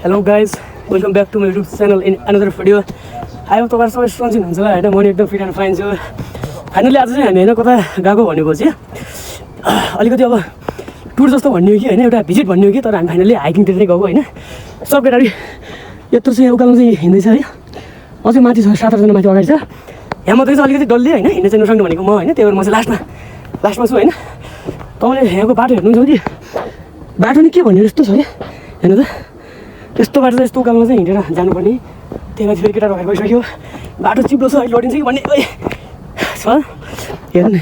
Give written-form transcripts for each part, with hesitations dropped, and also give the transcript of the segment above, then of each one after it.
Hello guys, welcome back to my YouTube channel in another video. I hope तपाईहरु सबै सन्चै हुनुहुन्छ होला हैन। म एकदम फिट एन्ड फाइन छु। फाइनली आज चाहिँ हामी हैन कता गएको भनेपछि अलिकति अब टुर जस्तो भन्ने हो कि हैन, एउटा भिजिट भन्ने हो कि, तर हामी फाइनली हाइकिङतिर चाहिँ गएको हैन। सब केटाहरु यत्रो चाहिँ उकालो चाहिँ हिँड्दै छ है। अझै माथि छ 7-8 जना माथि अगाडि छ। यहाँ मात्रै चाहिँ अलिकति डल्ले हैन, हिँड्न चाहिँ नसक्ने भनेको म हैन। त्यही भएर म चाहिँ लास्टमा छु हैन। तपाईले यहाँको बाटो हेर्नुहुन्छ कि बाटो नि के भन्ने जस्तो छ के हैन त। यस्तो बाटो चाहिँ यस्तो उकालोमा चाहिँ हिँडेर जानुपर्ने। त्यही माथि फेरि केटाहरु घर गइसक्यो। बाटो चिप्लो छ, लडिन्छ कि भन्ने छ। हेर्नु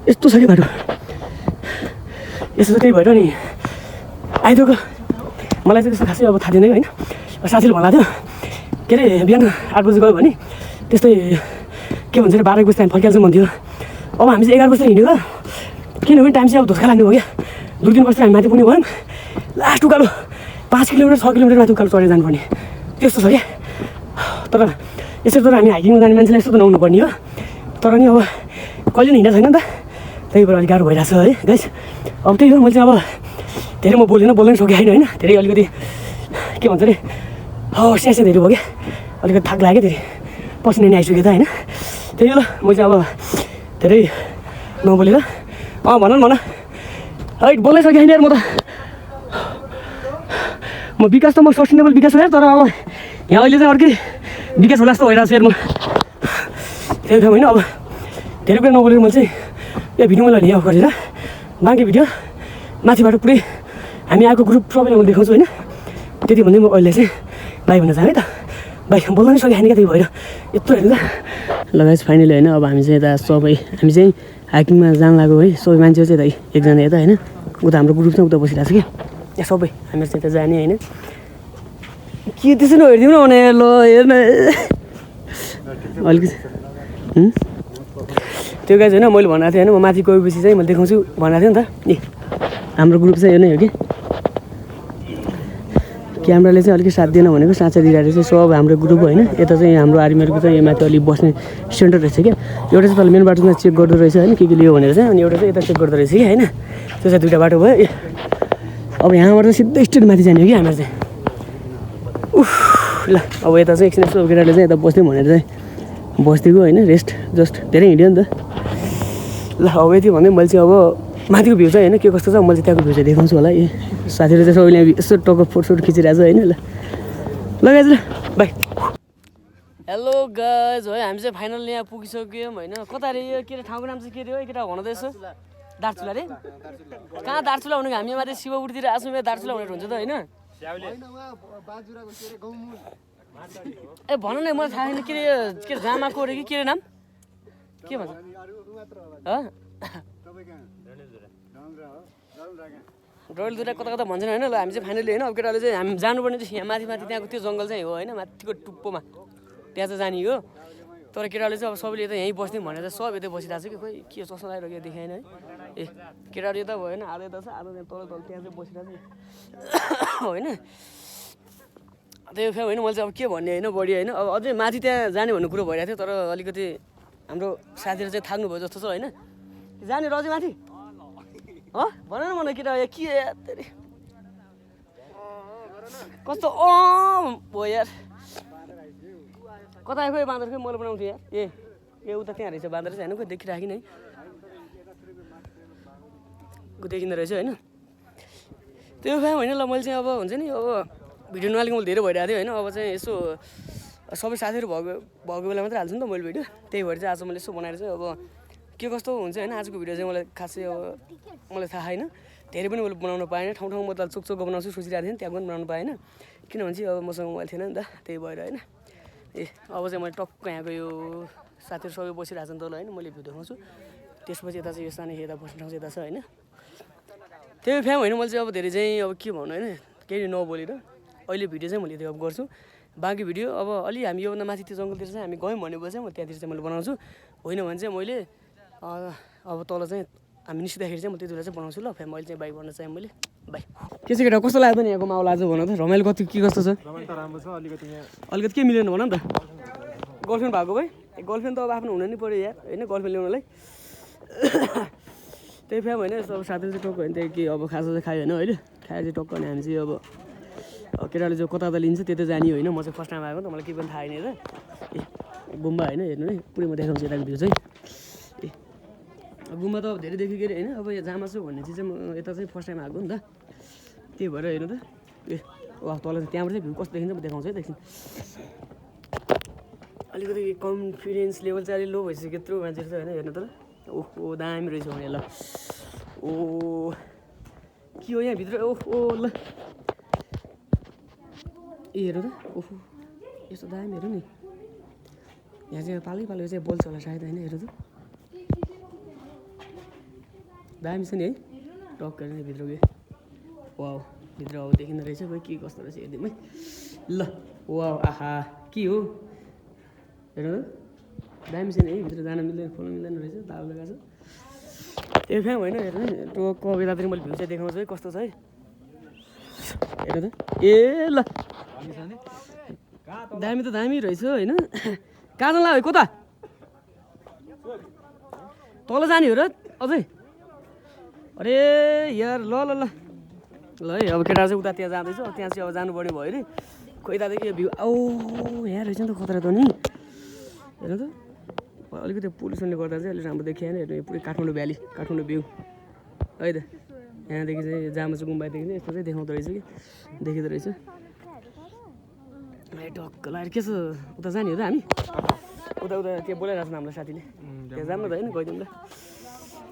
यस्तो छ कि बाटो। यसो त्यही भएर नि आइदिएको मलाई चाहिँ त्यस्तो खासै अब थाहा थिएन हैन। साथीले भन्ला थियो के अरे बिहान 8 बजे गयो भने त्यस्तै के भन्छ अरे 12 बजे हामी फर्किहाल्छ भन्थ्यो। अब हामी चाहिँ 11 बजे हिँडेको, किनभने टाइम चाहिँ अब धोका लाग्नु हो क्या। 2-3 बजे हामी माथि पुग्ने भयौँ। लास्ट उकालो 5 किलोमिटर 6 किलोमिटर माथि उकालो चढेर जानुपर्ने त्यस्तो छ क्या। तर यसरी तर हामी हाइकिङमा जाने मान्छेलाई यस्तो त नहुनु पर्ने हो। तर नि अब कहिले हिँडेको छैन नि त, त्यही भएर अलिक गाह्रो भइरहेको छ है गाइस। अब त्यही हो, मैले चाहिँ अब धेरै म बोल्नै सकेँ होइन। धेरै अलिकति के भन्छ अरे स्यासे धेरै भयो क्या। अलिकति थाक लाग्यो, धेरै पसिना नि आइसक्यो त होइन। त्यही हो ल, म चाहिँ अब धेरै नबोलेर भन है बोल्नै सकेँ होइन यार। म विकास त म सस्टेनेबल विकास हो यार, तर अब यहाँ अहिले चाहिँ अर्कै विकास होला जस्तो भइरहेको छ यार। म त्यही भएर होइन अब धेरै कुरा नबोलेर मैले चाहिँ यो भिडियो मैले लिएर गरेर बाँकी भिडियो माथिबाट पुरै हामी आएको ग्रुप सबैलाई म देखाउँछु होइन। त्यति भन्दै म अहिले चाहिँ बाई भन्न चाहेँ है त। बाई बोल्न नै सकेँ क्या, त्यही भएर यत्रो हेर्नु त लगाइस। फाइनली होइन अब हामी चाहिँ यता सबै हामी चाहिँ हाइकिङमा जान लाग्यो है। सबै मान्छे चाहिँ यता एकजना यता होइन, उता हाम्रो ग्रुप चाहिँ उता बसिरहेको छ कि यहाँ सबै हामीहरू चाहिँ यता जाने होइन। के त्यसो नहेरिदिउँ न भने ल हेर्न अलिकति त्यो गाइज होइन। मैले भनेको थिएँ होइन, म माथि गएपछि चाहिँ मैले देखाउँछु भनेको थिएँ नि त। ए हाम्रो ग्रुप चाहिँ हेर्नै हो कि क्यामेराले चाहिँ अलिकति साथ दिएन भनेको साँच्चै दिइरहेको चाहिँ सब हाम्रो ग्रुप होइन। यता चाहिँ हाम्रो आर्मीहरूको चाहिँ यो माथि अलिक बस्ने सेन्टर रहेछ क्या। एउटा चाहिँ तल मेन बाटोमा चेक गर्दो रहेछ होइन, के लियो भनेर चाहिँ। अनि एउटा चाहिँ यता चेक गर्दो रहेछ कि होइन। त्यो चाहिँ 2टा बाटो भयो। अब यहाँबाट चाहिँ सिधै स्ट्रेट माथि जाने हो कि हामीहरू चाहिँ। ल अब यता चाहिँ एकछिन यसो केटाले चाहिँ यता बस्ने भनेर चाहिँ बस्दिएको होइन, रेस्ट जस्ट धेरै हिँड्यो नि त। ल अब यति भन्दै मैले चाहिँ अब माथिको भ्यू चाहिँ होइन के कस्तो छ मैले चाहिँ त्यहाँको भ्यू चाहिँ देखाउँछु होला। ए साथीहरू चाहिँ सबैले यसो टक्क फोटोसोटो खिचिरहेको छ होइन। ल गाइज ल बाई। हेलो गाइज है, हामी चाहिँ फाइनली यहाँ पुगिसक्यौँ होइन। कता अरे यो के अरे ठाउँको नाम चाहिँ के अरे हो केटा भन त यसो। दार्चुला रे कहाँ दार्चुला भनेको हामी माथि शिवपुरतिर आएको छौँ। दार्चुला भनेर हुन्छ त होइन। ए भन न मलाई थाहा छैन के अरे जामाको अरे कि के अरे नाम के भन्छ डडेलधुरा कता कता भन्छन् होइन। ल हामी चाहिँ फाइनली होइन अब केटाले चाहिँ हामी जानुपर्ने चाहिँ यहाँ माथि त्यहाँको त्यो जङ्गल चाहिँ हो होइन, माथिको टुप्पोमा त्यहाँ चाहिँ जाने हो। तर केटाले चाहिँ अब सबैले यता यहीँ बस्ने भनेर सब यतै बसिरहेको छ कि खोइ के चस्मा लगाएर के देखाएन है। ए केटाहरू यता भयो होइन, आधा यता छ आधा त्यहाँ तल त्यहाँ चाहिँ बसिरहेको छ होइन। त्यही होइन मैले चाहिँ अब के भन्ने होइन बढी होइन। अब अझै माथि त्यहाँ जाने भन्ने कुरो भइरहेको थियो, तर अलिकति हाम्रो साथीहरू चाहिँ थाक्नु भयो जस्तो छ होइन। जाने र अझै माथि भन न मलाई केटा के कस्तो भयो यार। कता आयो खोइ बाँदर, खोइ मैले बनाउँथेँ यार। ए उता त्यहाँ रहेछ बाँदर चाहिँ होइन, खोइ देखिराखिन है, देखिँदो रहेछ होइन। त्यो फ्याम होइन। ल मैले चाहिँ अब हुन्छ नि अब भिडियो नहालेको मैले धेरै भइरहेको थियो होइन। अब चाहिँ यसो सबै साथीहरू भएको बेला मात्रै हाल्छु नि त मैले भिडियो। त्यही भएर चाहिँ आज मैले यसो बनाएर चाहिँ अब के कस्तो हुन्छ होइन। आजको भिडियो चाहिँ मलाई खासै अब मलाई थाहा छैन, धेरै पनि मैले बनाउन पाएन। ठाउँ म त चोकचोकको बनाउँछु सोचिरहेको थिएँ, त्यहाँ पनि बनाउनु पाएन किनभने चाहिँ अब मसँग मोबाइल थिएन नि त। त्यही भएर होइन। ए अब चाहिँ मैले टक्क यहाँको यो साथीहरू सबै बसिरहेको छ नि तल होइन, मैले भिडियो देखाउँछु। त्यसपछि यता चाहिँ यो सानो यता बस्ने ठाउँ चाहिँ यता छ होइन। त्यही फ्याम होइन। मैले चाहिँ अब धेरै चाहिँ अब के भन्नु होइन, केही नबोलेर अहिले भिडियो चाहिँ मैले यति गर्छु। बाँकी भिडियो अब अलि हामी योभन्दा माथि त्यो जङ्गलतिर चाहिँ हामी गयौँ भनेपछि चाहिँ म त्यहाँतिर चाहिँ मैले बनाउँछु। होइन भने चाहिँ मैले अब तल चाहिँ हामी निस्किँदाखेरि चाहिँ म त्यति बेला चाहिँ बनाउँछु। ल फ्याम अहिले चाहिँ बाई भन्न चाहेँ मैले बाई। के चाहिँ केटा कस्तो लाग्यो नि यहाँको माहौल आज भन त। रमाइलो कति के कस्तो छ? अलिकति के मिलेन भन नि त। गर्लफ्रेन्ड भएको भए गर्लफ्रेन्ड त अब आफ्नो हुन नि पऱ्यो यार होइन, गर्लफ्रेन्ड ल्याउनलाई। त्यही फ्याम होइन। अब साथीहरू चाहिँ टक्क होइन त्यही के अब खाजा चाहिँ खायो होइन अहिले खायो चाहिँ टक्क अनि हामी चाहिँ अब केटाले जो कता लिन्छ त्यतै जाने होइन म चाहिँ फर्स्ट टाइम आएको त मलाई केही पनि थाहा छैन त ए गुम्बा होइन हेर्नु है पुरै म देखाउँछु यताको भ्यू चाहिँ ए गुम्बा त अब धेरै देखेको अरे होइन अब यहाँ जामा छु भन्ने चिज चाहिँ म यता चाहिँ फर्स्ट टाइम आएको नि त त्यही भएर हेर्नु त ए वा तल त्यहाँबाट चाहिँ भ्यू कस्तो देखिन्छ म देखाउँछु है एकछिन अलिकति कन्फिडेन्स लेभल चाहिँ अलिक लो भइसक्यो यत्रो मान्छेहरू छ होइन हेर्नु त ओहो दामी रहेछ भने ल ओ के हो यहाँभित्र ओहो ल ए हेर्नु त ओहो यस्तो दामी हेर्नु नि यहाँ चाहिँ पालै पालो चाहिँ बोल्छ होला सायद होइन हेर्नु त दामी छ नि है टक्क हेर्नु भित्र गयो वाउ भित्र अब देखिँदो रहेछ खोइ के कस्तो रहेछ हेरिदिउँ है ल वाउ आहा के हो हेर्नु त दामी छ नि है भित्र जान मिल्दैन खोल्न मिल्दैन रहेछ ताल लगाएको छ त्यो फ्याम होइन हेर्नु टोकको यतातिर मैले भ्यू चाहिँ देखाउँछु है कस्तो छ है हेर्नु त ए ल दामी त दामी रहेछ होइन कहाँ जानु लाग्यो कता तल जाने हो र अझै अरे यार ल ल ल ल है अब केटा चाहिँ उता त्यहाँ जाँदैछ त्यहाँ चाहिँ अब जानुपर्ने भयो अरे खोइ यतादेखि भ्यू औ यहाँ रहेछ नि त खतरा त नि हेर्नु त अलिकति पोल्युसनले गर्दा चाहिँ अलिक राम्रो देखिएन हेर्नु यो पुरै काठमाडौँ भ्याली काठमाडौँ भ्यू है त यहाँदेखि चाहिँ जामा चाहिँ गुम्बादेखि चाहिँ यस्तो चाहिँ देखाउँदो रहेछ कि देखिँदो रहेछ ढक्क लगाएर के छ उता जाने हो त हामी उता उता त्यो बोलाइरहेको छ हाम्रो साथीले त्यहाँ जानु त होइन गइदिउँ ल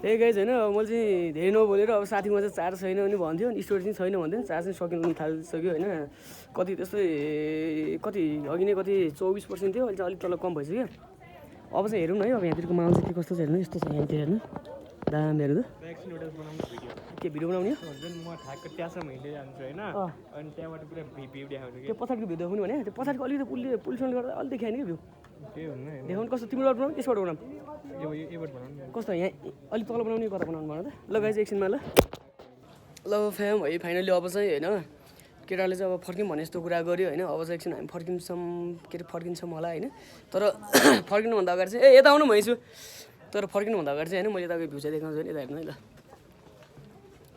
त्यही गाइज होइन अब मैले चाहिँ धेरै नबोलेर अब साथीमा चाहिँ चार्ज छैन भने भन्थ्यो स्टोरेज चाहिँ छैन भन्थ्यो चार्ज चाहिँ सकिनु थालिसक्यो होइन कति त्यस्तै कति अघि नै कति 24% थियो अहिले चाहिँ अलिक तल कम भइसक्यो अब चाहिँ हेरौँ न है अब यहाँतिरको माहौल चाहिँ के कस्तो छ हेर्नु यस्तो छ यहाँतिर हेर्नु दामी हेर्नु के भिडियो बनाउने म ठ्याक्क त्यहाँसम्म हिँड्दै जान्छु होइन अनि त्यहाँबाट पुरा भ्यू देखाउँछु त्यो पछाडिको भ्यू देखाउने भने त्यो पछाडिको अलिकति पुलिसले गर्दा अलिक देखाएन कि भ्यू त्यही हुन्न देखाउनु कस्तो तिमीबाट बनाउनु त्यसबाट बनाउनु एबाट बनाउनु कस्तो यहाँ अलिक तल बनाउने कता बनाउनु भन त ल गाइज एकछिनमा ल फ्याम है फाइनली अब चाहिँ होइन केटाले चाहिँ अब फर्किउँ भने यस्तो कुरा गर्यो होइन अब चाहिँ एकछिन हामी फर्किन्छौँ के अरे फर्किन्छौँ होला होइन तर फर्किनुभन्दा अगाडि चाहिँ यता आउनु भइछु तर फर्किनुभन्दा अगाडि चाहिँ होइन मैले यताको भ्यू चाहिँ देखाउँछु नि यता हेर्नु है ल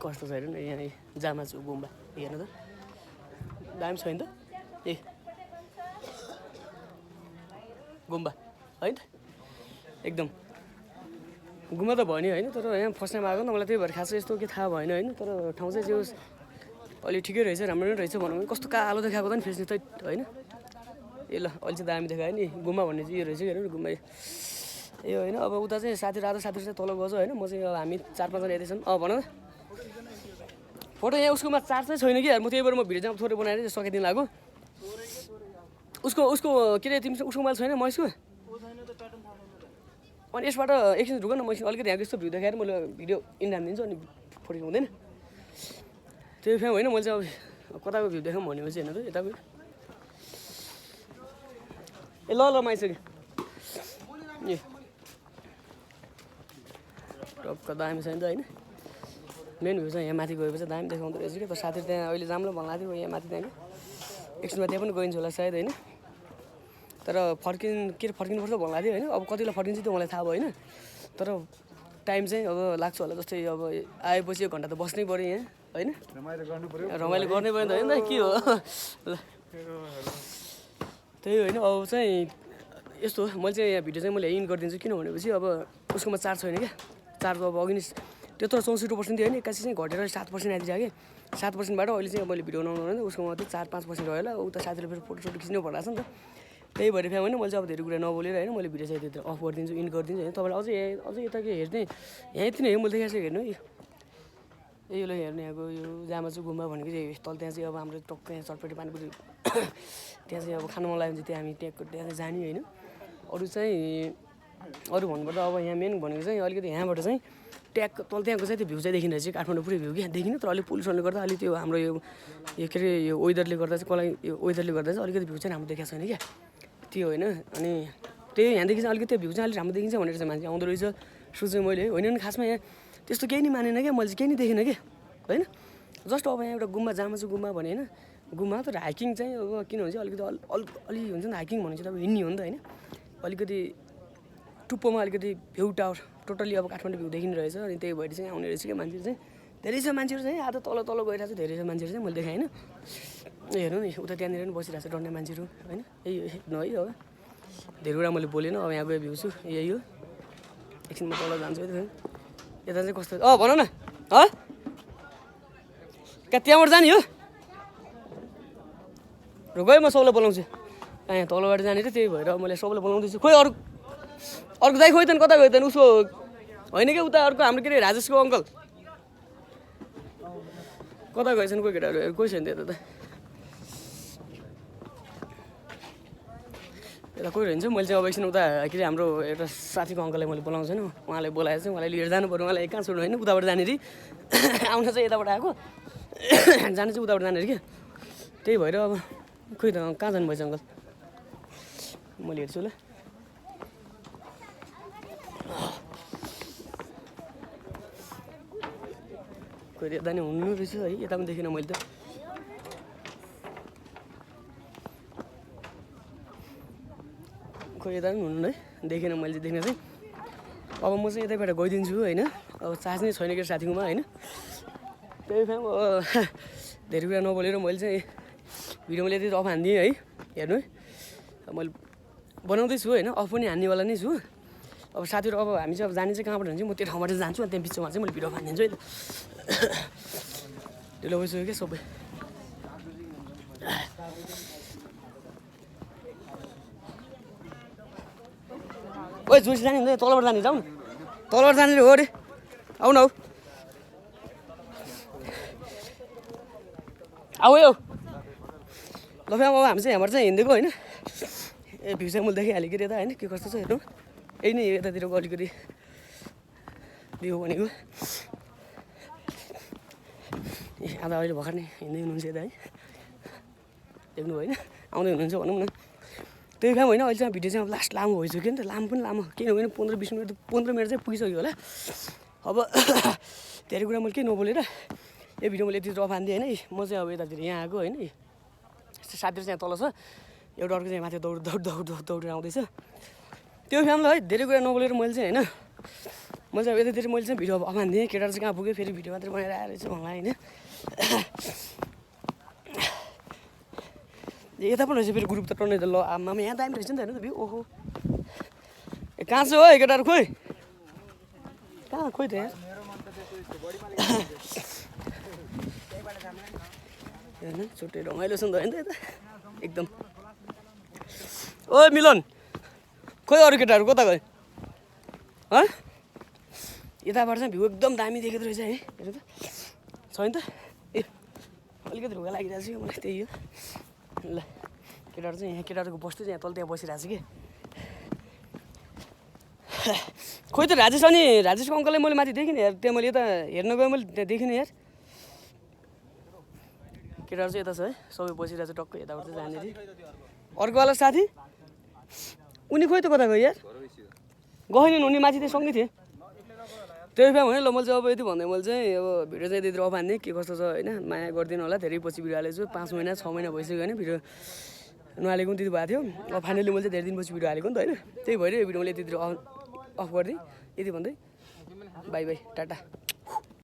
कस्तो छ हेर्नु न यहाँ जामा छु गुम्बा हेर्नु त दामी छ नि त ए गुम्बा है त एकदम गुम्बा त भयो नि होइन तर यहाँ फर्स्ट टाइम आएको नि त मलाई त्यही भएर खासै यस्तो के थाहा भएन होइन तर ठाउँ चाहिँ जे अलि ठिकै रहेछ राम्रो नै रहेछ भनौँ कस्तो कालो देखाएको त नि फेस त होइन ए ल अहिले चाहिँ दामी देखायो नि गुम्बा भन्ने चाहिँ यो रहेछ हेर्नु गुम्बा ए होइन अब उता चाहिँ साथीहरू चाहिँ तल गएको होइन म चाहिँ अब हामी 4-5 जना यतैछौँ भन त फोटो यहाँ उसकोमा चार्ज चाहिँ छैन कि म त्यही भएर म भिडियो चाहिँ थोरै बनाएर सकाइदिनु लाग्यो उसको के अरे तिमीसँग उसको मोबाइल छैन महेशको अनि यसबाट एकछिन रुक न म अलिकति यहाँको यस्तो भ्यू देखाएर मैले भिडियो इन्डाम दिन्छु अनि फोटो हुँदैन त्यो फ्याम होइन मैले चाहिँ अब कताको भ्यू देखाउँ भनेपछि हेर्नु त यताको ए ल ल म आइसकेँ ए टक्क दामी छ नि त होइन मेन भ्यू चाहिँ यहाँ माथि गएपछि दामी देखाउँदो रहेछ कि त साथीहरू त्यहाँ अहिले जाम्लो भन्ला थियो यहाँ माथि त्यहाँ एकछिनमा त्यहाँ पनि गइन्छ होला सायद होइन तर फर्किनुपर्छ भन्ला थियो होइन अब कति बेला फर्किन्छ त्यो मलाई थाहा भयो होइन तर टाइम चाहिँ अब लाग्छ होला जस्तै अब आएपछि 1 घन्टा त बस्नै पऱ्यो यहाँ होइन रमाइलो गर्नै पऱ्यो नि त होइन त के हो ल त्यही होइन अब चाहिँ यस्तो मैले चाहिँ यहाँ भिडियो चाहिँ मैले इन गरिदिन्छु किन भनेपछि अब उसकोमा चार्ज छैन क्या चार्ज अब अघि नै त्यत्रो 64% थियो होइन 81 चाहिँ घटेर 7% आइदिरहेको कि 7%बाट अहिले चाहिँ मैले भिडियो बनाउनु भने उसकोमा चाहिँ 4-5% रह्यो होला उता साथीले फेरि फोटोसोटो खिच्नु भइरहेको छ नि त त्यही भएर फ्याम होइन मैले चाहिँ अब धेरै कुरा नबोलेर होइन मैले भिडियो चाहिँ त्यतिर अफ गरिदिन्छु इन गरिदिन्छु होइन तपाईँलाई अझै यता के हेर्ने यहाँ यति नै हो मैले देखाएको हेर्नु है यो हेर्नु यहाँको यो जामा चाहिँ गुम्बा भनेको चाहिँ तल त्यहाँ चाहिँ अब हाम्रो टक्क यहाँ चटपटी पानीपुरी त्यहाँ चाहिँ अब खानु मन लाग्यो भने चाहिँ हामी त्यहाँ चाहिँ जाने होइन अरू भन्नुपर्दा अब यहाँ मेन भनेको चाहिँ अलिकति यहाँबाट चाहिँ ट्याक तल त्यहाँको चाहिँ त्यो भ्यू चाहिँ देखिने रहेछ काठमाडौँ पुरै भ्यू क्या देखिने तर अलिक पोल्युसनले गर्दा अलिक त्यो हाम्रो यो के अरे यो वेदरले गर्दा चाहिँ कसलाई यो वेदरले गर्दा चाहिँ अलिकति भ्यू चाहिँ राम्रो देखाएको छैन क्या त्यो होइन अनि त्यही यहाँदेखि चाहिँ अलिकति त्यो भ्यू चाहिँ अलिक राम्रो देखिन्छ भनेर चाहिँ मान्छे आउँदो रहेछ सोचेँ मैले होइन नि खासमा यहाँ त्यस्तो केही नि मानेन क्या मैले चाहिँ केही नि देखिनँ क्या होइन जस्ट अब यहाँ एउटा गुम्बा जामा चाहिँ गुम्बा भने होइन गुम्बा तर हाइकिङ चाहिँ अब किन हुन्छ अलिकति अलि हुन्छ नि हाइकिङ भनेपछि अब हिँड्ने हो नि त होइन अलिकति टुप्पोमा अलिकति भ्यू टावर टोटली अब काठमाडौँ भ्यू देखिने रहेछ अनि त्यही भएर चाहिँ आउने रहेछ क्या मान्छेहरू चाहिँ धेरै छ मान्छेहरू चाहिँ आज तल तल गइरहेको छ धेरै छ मान्छेहरू चाहिँ मैले देखाएँ होइन हेर्नु नि उता त्यहाँनिर पनि बसिरहेको छ डन्ने मान्छेहरू होइन यही हेर्नु है अब धेरै कुरा मैले बोलेन अब यहाँ गयो भ्यू छु यही हो एकछिन म तल जान्छु है यता चाहिँ कस्तो भन न कहाँ त्यहाँबाट जाने हो र गयो म सबलाई बोलाउँछु यहाँ तलबाट जाने र त्यही भएर मैले सबलाई बोलाउँदैछु खोइ अर्को दाइ खोइ त कता गयो त उसको होइन क्या उता अर्को हाम्रो के अरे राजेशको अङ्कल कता गएछन् कोही केटाहरू कोही छैन त्यता त यता कोही रहन्छ मैले चाहिँ अब एकछिन उता के अरे हाम्रो एउटा साथीको अङ्कललाई मैले बोलाउँछु होइन उहाँलाई बोलाएर चाहिँ उहाँलाई लिएर जानु पऱ्यो उहाँलाई कहाँ छोड्नु होइन उताबाट जाने अरे आउन चाहिँ यताबाट आएको जानु चाहिँ उताबाट जाने अरे क्या त्यही भएर अब खोइ त कहाँ जानुभएछ अङ्कल मैले हेर्छु ल खोइ यता नै हुनु रहेछ है यता पनि देखिनँ मैले त खोइ यता पनि हुनु है देखिनँ मैले देख्न चाहिँ अब म चाहिँ यतैबाट गइदिन्छु होइन अब चार्ज नै छैन कि साथीकोमा होइन त्यही फ्याम धेरै कुरा नबोलेर मैले चाहिँ भिडियोमा यति अफ हानिदिएँ है हेर्नु है मैले बनाउँदैछु होइन अफ पनि हान्नेवाला नै छु अब साथीहरू अब हामी चाहिँ अब जाने चाहिँ कहाँबाट हुन्छ म त्यो ठाउँबाट जान्छु अनि त्यहाँ बिचमा चाहिँ मैले भिडियो हानिदिन्छु है त ढिलो भइसक्यो क्या सबै ओइ जोसी जाने हुँदैन तलबाट जाने जाउँ न तलबाट जाने हो अरे आऊ न आऊ है ल फ्याम अब हामी चाहिँ यहाँबाट चाहिँ हिँडेको होइन ए भ्यू चाहिँ मैले देखिहालेँ कि यता होइन के कस्तो छ हेर्नु यही नै यतातिरको अलिकति भ्यू भनेको ए आज अहिले भर्खर नै हिँड्दै हुनुहुन्छ यता है देख्नु होइन आउँदै हुनुहुन्छ भनौँ न त्यही काम होइन अहिले चाहिँ भिडियो चाहिँ अब लास्ट लामो भइसक्यो नि त लामो पनि लामो किनभने 15-20 मिनट 15 मिनट चाहिँ पुगिसक्यो होला अब धेरै कुरा मैले केही नबोलेर यो भिडियो मैले यति रफ हान्दिएँ होइन म चाहिँ अब यतातिर यहाँ आएको होइन साथीहरू चाहिँ तल छ एउटा अर्को चाहिँ माथि दौडेर आउँदैछ त्यो फ्यामलाई है धेरै कुरा नबोलेर मैले चाहिँ होइन म चाहिँ अब यतातिर मैले चाहिँ भिडियो अफ हान्दिएँ केटाहरू चाहिँ कहाँ पुग्यो फेरि भिडियो मात्रै बनाएर आएर चाहिँ मलाई होइन यता पनि रहेछ फेरि ग्रुप त टन्नै त ल आमामा यहाँ दामी रहेछ नि त हेर्नु त भ्यू ओहो ए कहाँ छ हो केटाहरू खोइ कहाँ खोइ त यहाँ हेर्नु छुट्टै रमाइलो छ नि त होइन त यता एकदम ओ मिलन खोइ अरू केटाहरू कता गयो यताबाट चाहिँ भ्यू एकदम दामी देखेको रहेछ है हेर्नु त छैन त ए अलिकति ढुङ्गा लागिरहेको छ मलाई त्यही हो ल केटाहरू चाहिँ यहाँ केटाहरूको बस्दै चाहिँ यहाँ तल त्यहाँ बसिरहेको छ कि खोइ त राजेश अनि राजेशको अङ्कललाई मैले माथि देखिनँ यार त्यहाँ मैले यता हेर्न गएँ मैले त्यहाँ देखिनँ यार केटाहरू चाहिँ यता छ है सबै बसिरहेको छ टक्कै यताबाट चाहिँ जाने अर्कोवाला साथी उनी खोइ त कता गयो यार गएन उनी माथि चाहिँ सँगै थिएँ त्यही भए होइन ल मैले चाहिँ अब यति भन्दै मैले चाहिँ अब भिडियो चाहिँ यति अफ हान्ने के कस्तो छ होइन माया गरिदिनु होला धेरै पछि भिडियो हालेको छु 5 महिना 6 महिना भइसक्यो होइन भिडियो नहालेको पनि त्यति भएको थियो अब फाइनली मैले चाहिँ धेरै दिनपछि भिडियो हालेको नि त होइन त्यही भएर यो भिडियो मैले यति अफ गरिदिएँ यति भन्दै बाई बाई टाटा